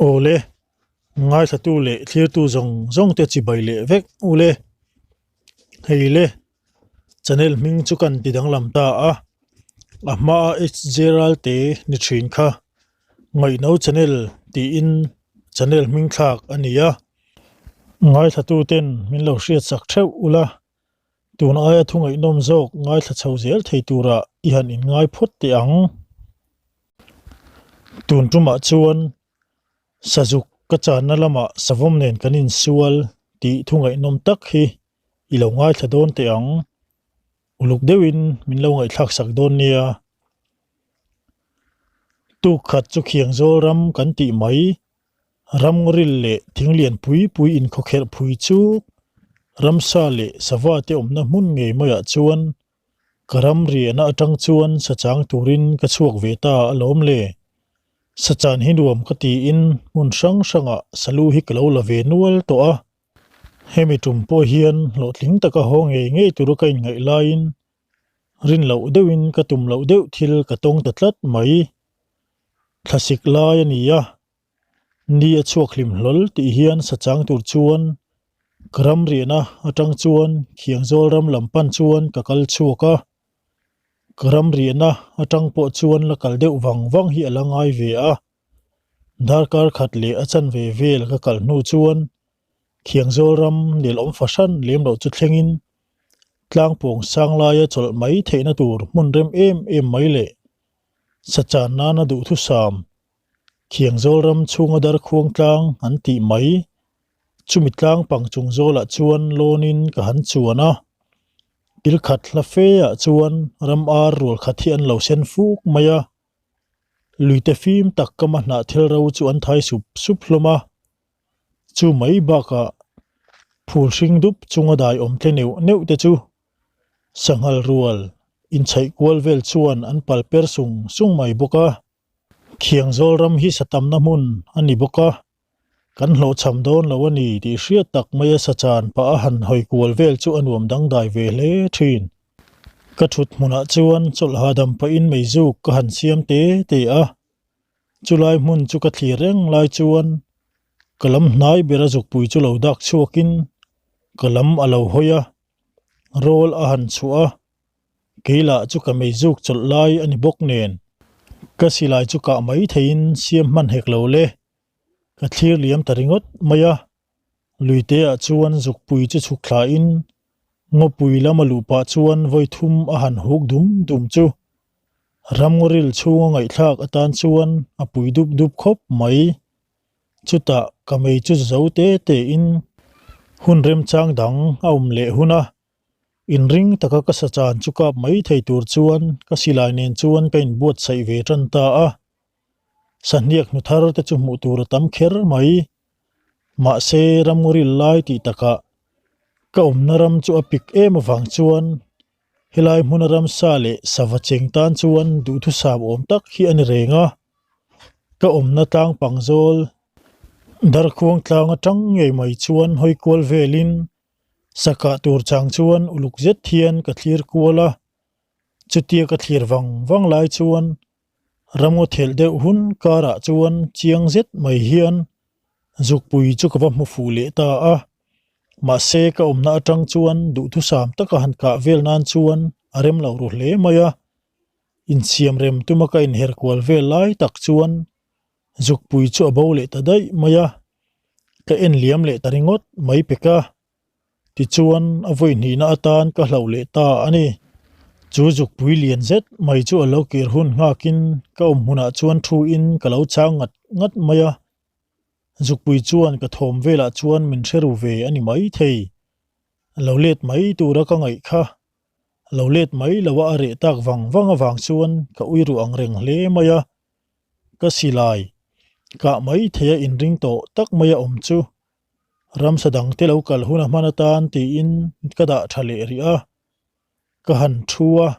Awle, ngaithlatu leh thlirtu zawng zawng te chibai leh vek ule. Hei le, channel hming chu kan ti danglam ta a, a hmaa HJ Ralte ni thin kha Ngaihno channel tiin channel hming thlak a ni a. Ngaithlatu ten min lo hriatsak theuh ula, Tun aia thu ngaihnawm zawk ngaithla chho zel thei turah i han inngai phawt teh ang. Tun tumah chuan Sazuk ka channa lamah savawm nen kan insual tih thu ngaihnawm tak hi i lo ngaithla dawn teh ang. Uluk deuhin min lo ngaihthlak sak dawn nia. Tuk khat chu Khiangzawl ram kan tih mai Ramngril leh thing lian pui pui inkhawkherh phui chu ramsa leh sava te awmna hmun ngei maiah chuan ka ram riahna atang chuan sa chang turin ka chhuak ve ta alawm le. Sa chan hi nuam ka tiin hmun hrang hrangah salu hi ka lo la ve nual tawh a. Hemi tum pawh hian hlawhtling taka haw ngei ngei tura ka inngaih laiin rin loh deuhin ka tum loh deuh thil ka tawng ta tlat mai. Thlasik lai a ni a, ni a chhuak hlim hlawl tih hian sa chang tur chuan ka ram riahna atang chuan Khiangzawl ram lam pan chuan ka kal chhuak a, ka ram riahna atang pawh chuan la kal deuh vang vang hi a la ngai ve a, darkar khat leh a chanve vel ka kal hnu chuan Khiangzawl ram nelawm fahran lem loh chu thlengin tlangpawng sang laia chawlh mai theihna tur hmun rem em em mai leh Sa chan nana duhthusam, Khiangzawl ram chhunga darkhuang tlang an tih mai. Chumi tlang pang chung zawlah chuan lawnin ka han chuan a. Kil khat hla feah chuan ram ar rual khat hi an lo sen fuk mai a. Luite fim tak kama hnah thil ro chu an thai sup sup hlawm a. Chu mai bakah phul hring dup chunga dai awm tle neuh neuh te chu Sanghal rual inchhaih kual vel chuan an pal per sung sung mai bawk a. Khiangzawl ram hi sa tamna hmun a ni bawk a, kan hlawhchham dawn lo a ni tih hriat tak maia sa chan pah a han hawi kual vel chu a nuam dangdai ve hle thin. Ka thut hmunah chuan chawlh hahdam pahin meizuk ka han siam te te a, chulai hmun chu ka thlir reng lai chuan ka lam hnai bera zukpui chu lo dak chhuakin ka lam a lo hawi a. Rawl a han chhuah a, kei lah chu ka meizuk chawlh lai a ni bawk nen, ka silai chu kah mai theiin siam hman hek lo le, ka thlir liam ta ringawt mai a, luite ah chuan zukpui chu chhuk thlain ngawpui lama luh pah chuan vawi thum a han huk dum dum chu ramngawril chhunga ngaihthlak atan chuan a pui dup dup khawp mai. Chutah ka mei chu zo te te in hun remchang dang a awm leh hun a, inring taka ka sa chan chu kap mai thei tur chuan ka silai nen chuan ka inbuatsaih ve tan ta a. Sahniak hnu thar te chu hmuh tur a tam kher mai. Mahse ramngawril lai tih takah ka awmna ram chu a pik em avang chuan helai hmuna ramsa leh sava cheng tan chuan duhthusam awm tak hi a ni reng a. Ka awmna tlang pang zawl darkhuang tlang atang ngei mai chuan hawi kual velin sakah tur chang chuan uluk zet hian ka thlir kual a, chutia ka thlir vang vang lai chuan ramngaw thelh deuh hun karah chuan chiang zet mai hian zukpui chu ka va hmu fuh leh ta a, mahse ka awmna atang chuan duhthusam taka han kah vel nan chuan a rem lo ru hle mai a. Insiam rem tuma ka inher kual vel lai tak chuan zukpui chu a bo leh ta daih mai a, ka en liam leh ta ringawt mai pek a. Tichuan a vawi hnihna atan ka hlauh leh ta a ni. Chu zukpui lian zet mai chu a lo kir hun nghakin ka awm hmunah chuan thuin ka lo chang ngat ngat mai a. Zukpui chuan ka thawm velah chuan min hre ru ve a ni maithei. Lo let mai tura ka ngaih kha. Lo let mai lo a a reh tak vang vang avang chuan ka ui ruh ang reng hle mai a, ka silai kah mai theia inring tawh tak mai a awm chu ramsa dang te lo kal hun a hman atan tiin ka dah tha leh rih a, ka han thu a.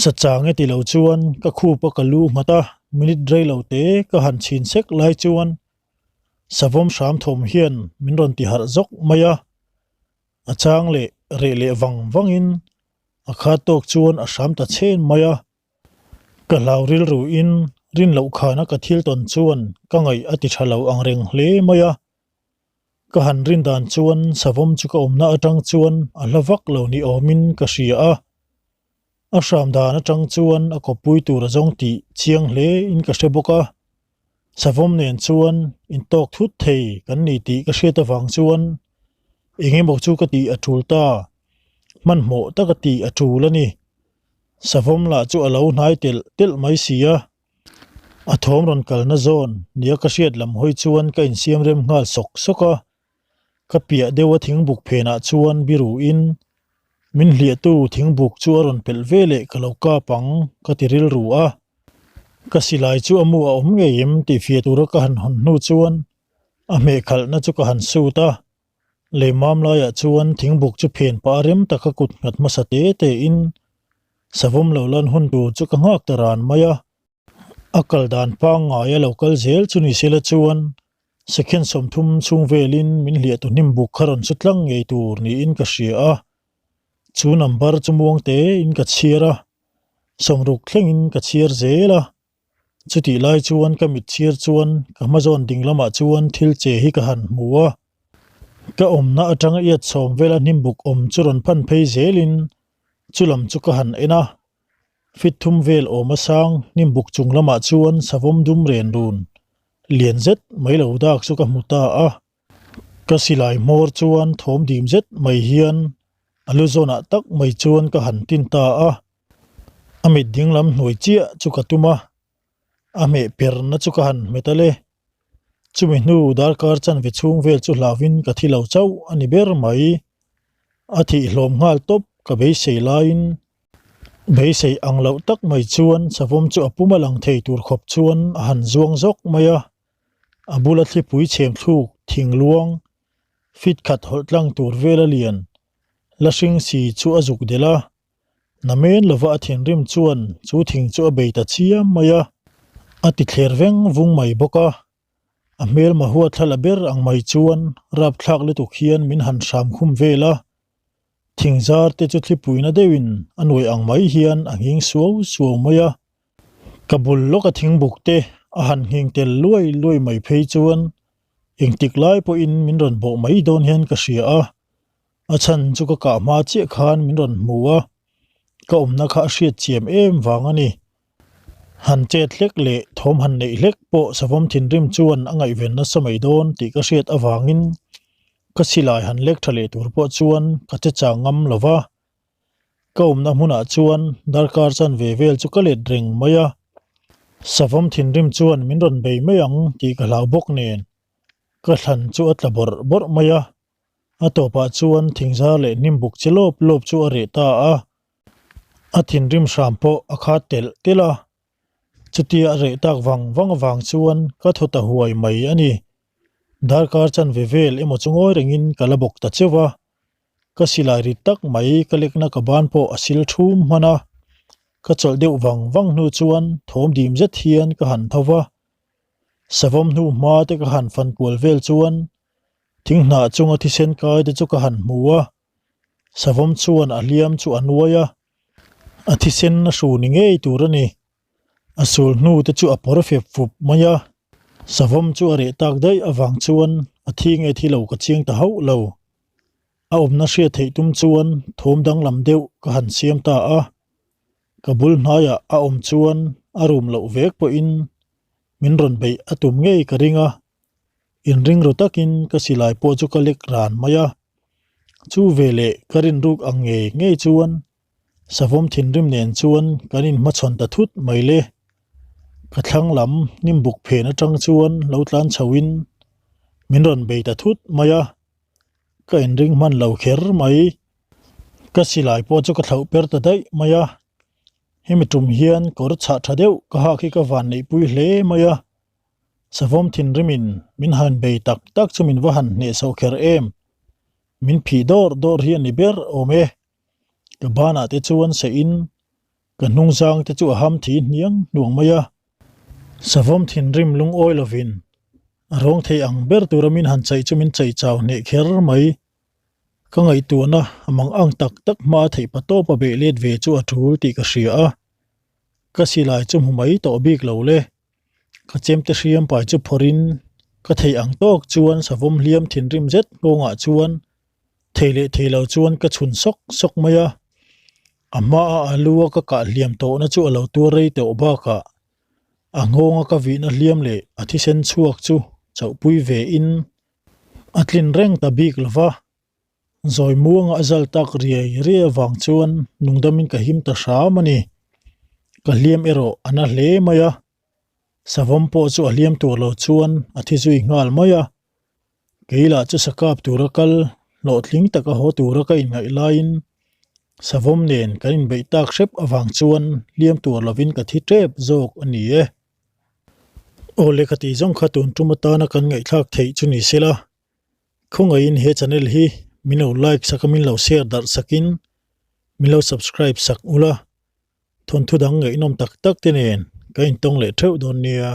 Sachang e ti lo chuan ka khup a ka lu nghat a, minute rei lo te ka han chhin sek lai chuan savawm hram thawm hian min rawn ti harh zawk mai a. A chang leh reh leh vang vangin a khat tawk chuan a hram ta chhen mai a. Ka hlau rilruin Rin loh khana ka thil tawn chuan ka ngaih a ti tha lo ang reng hle mai a. Ka han rin dan chuan savawm chu ka awmna atang chuan a hla vak lo ni awmin ka hria a. A hram dan atang chuan a kawppui tur a zawng tih chiang hle in ka hre bawk a. Savawm nen chuan intawk thut thei kan ni tih ka hriat avang chuan eng emaw chu ka tih a tul ta, hmanhmawh taka tih a tul a ni. Savawm lah chu a lo hnai telh telh mai si a, a thawm rawn kalna zawn nia ka hriat lam hawi chuan ka insiam rem nghal sawk sawk a, ka piah deuha thingbuk phenah chuan biruin min hliahtu thingbuk chu a rawn pelh ve leh ka lo kap ang ka ti rilru a, ka silai chu a mu a awm ngei em tih fiah tura ka han hawn hnu chuan a hmehkhalhna chu ka han sut a. Lei mam laiah chuan thingbuk chu phen pah rem taka kut nghat hmasa te te in savawm lo lan hun tur chu ka nghak ta ran mai a. A kal dan pangngai a lo kal zel chu ni sela chuan second 30 chhung velin min hliah tu hnim buk kha rawn chu tlang ngei tur niin ka hria a. Chu number chu muang te in ka chhiar a, 60 thlengin ka chhiar zel a. Chutih lai chuan ka mit chhir chuan ka hma zawn ding lamah chuan thil che hi ka han hmu a. Ka awmna atanga iat chhawm vela hnimbuk awm chu rawn phan phei zelin chu lam chu ka han en a. Fit thum vel awm a sang hnimbuk chung lamah chuan savawm dum ren run lian zet mai lo dak chu ka hmu ta a. Ka silai hmawr chuan thawm dim zet mai hian a lu zawnah tak mai chuan ka han tin ta a. A mit dinglam hnuai chiah chu ka tum a, a hmeh perna chu ka han hmet a le. Chumi hnu darkar chanve chhung vel chu hlauhin ka thi lo chauh a ni ber mai. A thih hlawm nghal tawp ka beisei laiin beisei ang loh tak mai chuan savawm chu a pum a lang thei tur khawp chuan a han zuang zawk mai a. A bula thlipui chhem thluk thing luang fit khat hawlh tlang tur vela lian la hring si chu a zuk delh a. Namen lova a thinrim chuan chu thing chu a bei ta chiam mai a, a ti thler veng vung mai bawk a. A hmelma huat thla la ber ang mai chuan rapthlak lutuk hian min han hram khum vel a. Thing zar te chu thlipuina deuhin a nuai ang mai hian a nghing suau suau mai a. Ka bul lawka thingbuk te a han nghing tel luai luai mai phei chuan engtik lai pawhin min rawn bawh mai dawn hian ka hria a. A chhan chu ka kah hma chiah khan min rawn hmu a, ka awmna kha a hriat chiam em vang a ni. Han chet hlek leh thawm han neih hlek pawh savawm thinrim chuan a ngaihven nasa mai dawn tih ka hriat avangin ka silai han lek tha leh tur pawh chuan ka che chang ngam lo va. Ka awmna hmunah chuan darkar chanve vel chu ka let reng mai a, savawm thinrim chuan min rawn bei mai ang tih ka hlau bawk nen ka thlan chu a tla bawrh bawrh mai a. A tawpah chuan thingzar leh hnimbuk che lawp lawp chu a reh ta a, a thinrim hram pawh a khat telh telh a. Chutia a reh tak vang vang avang chuan ka thaw ta huai mai a ni. Darkar chanve vel emaw chu ngawi rengin ka la bawk ta cheuh a, ka silai rit tak mai ka lekna ka ban pawh a sil thum hman a. Ka chawlh deuh vang vang hnu chuan thawm dim zet hian ka han tho va, savawm hnu hma te ka han fan kual vel chuan Thing hnah chunga thisen kai te chu ka han hmu a, savawm chuan a hliam chu a nuai a, a thisen a hru ni ngei tur a ni. A sul hnu te chu a pawr fep fup mai a, savawm chu a reh tak daih avang chuan a thi nge thi lo ka chiang ta hauh lo. A awmna hriat theih tum chuan thawm danglam deuh ka han siam ta a, ka bul hnaiah a awm chuan a rum loh vek pawhin min rawn beih a tum ngei ka ring a. Inring ru takin ka silai pawh chu ka lek ran mai a, chu veleh ka rinruk ang ngei ngei chuan savawm thinrim nen chuan kan inhmachhawn ta thut mai le. Ka thlang lam hnimbuk phen atang chuan lo tlan chhoin min rawn bei ta thut mai a, ka inring hman lo kher mai. Ka silai pawh chu ka thlauh per ta daih mai a, hemi tum hian kawr chhah tha deuh ka hak hi ka van neihpui hle mai a. Savawm thinrimin min han bei tak tak chu min va han hnehsawh kher em. Min phih dawr dawr hi a ni ber awm e. Ka banah te chuan seihin ka hnungzang te chu a ham thi hniang hnuang mai a. Savawm thinrim lungawi lovin a rawng thei ang ber tura min han chaih chu min chaih chau hneh kher mai. Ka ngaihtuahna a mang ang tak tak hma a theih patawp a beih let ve chu a tul tih ka hria a. Ka silai chu hmu mai tawh bik lo le. Ka chemte hriam pai chu phawrhin ka theih ang tawk chuan savawm hliam thinrim zet nghawngah chuan thei leh thei lo chuan ka chhun sawk sawk mai a. A hmaa a lu a ka kah hliam tawhna chu a lo tuar rei tawh bakah a nghawnga ka vihna hliam leh a thisen chhuak chu chauhpui ve in a tlin reng ta bik lo va. Zawi muanga a zal tak riai riai avang chuan nungdamin ka him ta hram a ni. Ka hliam erawh a na hle mai a, savawm pawh chu a hliam tur lo chuan a thi zui nghal mai a. Kei lah chu sakap tura kal hlawhtling taka haw tura ka inngaih laiin savawm nen kan inbeih tak hrep avang chuan hliam tur lovin ka thi tep zawk a ni e. Aw lehkha tih zawng kha tun tum atana kan ngaihthlak theih chu ni sela. Khawngaihin he channel hi min lo like sak a min lo share darh sakin min lo subscribe sak ula thawnthu dang ngaihnawm tak tak te nen ka intawng leh theuh dawn nia.